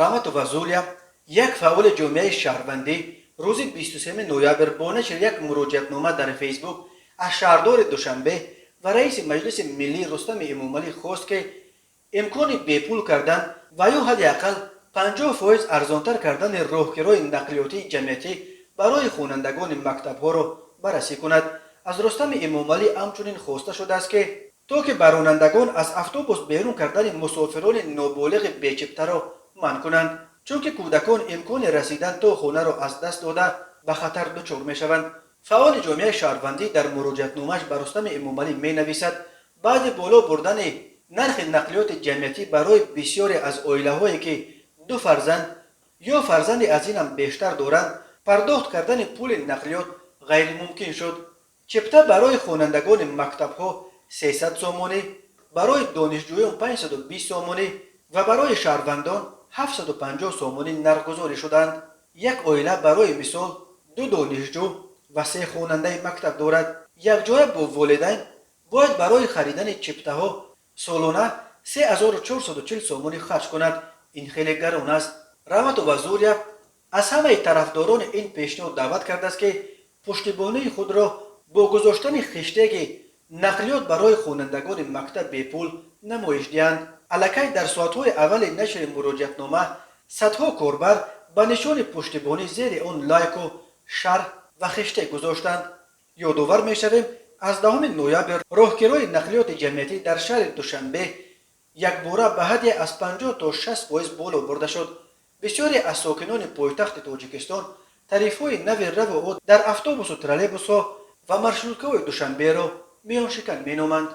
Раҳматова Зулия, як фаъоли ҷомеаи шаҳрвандӣ, рӯзи 23 ноябр бо нашри як муроҷиатнома дар Фейсбук аз шаҳрдори Душанбе ва раиси Маҷлиси миллӣ Рустами Эмомалӣ хост, ки имкони бепул кардан ва ё ҳадди ақал 50% арзонтар кардани роҳкирои нақлиётии ҷамъиятӣ барои хонандагони мактабҳоро баррасӣ кунад. Аз Рустами Эмомалӣ ҳамчунин хоста шудааст, ки то ки ба ронандагон аз автобус берун кардани мусофирони ноболиғи бечиптаро манъ кунанд, чунки кӯдакон имкони расидан то хонаро аз даст дода, ба хатар дучор мешаванд. Фаъоли ҷомеаи шаҳрвандӣ дар муроҷиатномааш ба Рустами Эмомалӣ менависад: баъди боло бурдани нархи нақлиёти ҷамъиятӣ барои бисёре аз оилаҳое, ки ду фарзанд ё фарзанди аз инам бештар доранд, пардохт кардани пули нақлиёт ғайримумкин шуд. Чипта барои хонандагони мактабҳо 300 сомонӣ, барои донишҷӯён 520 сомонӣ ва барои шаҳрвандон 750 сомонӣ нархгузорӣ шуданд. Як оила, барои мисол, ду донишҷӯ ва се хонандаи мактаб дорад. Якҷоя бо волидайн бояд барои харидани чиптаҳо солона 3440 сомонӣ харҷ кунад. Ин хеле гарон аст. Раҳматова Зулия аз ҳамаи тарафдорони ин пешниҳод даъват кардааст, ки пуштибонии худро бо гузоштани хештеги нақлиёт барои хонандагони мактаб бепул намоиш диҳанд. Аллакай дар соатҳои аввали нашри муроҷиатнома садҳо корбар ба нишони пуштибонӣ зери он лайку, шарҳ ва хештег гузоштанд. Ёдовар мешавем, аз 10 ноябр роҳкирои нақлиёти ҷамъиятӣ дар шаҳри Душанбе якбора ба ҳадде аз 50 то 60% боло бурда шуд. Бисёре аз сокинони пойтахти Тоҷикистон тарифҳои нави раву дар автобусу троллейбусҳо ва маршруткаҳои Душанберо миёншикан меноманд.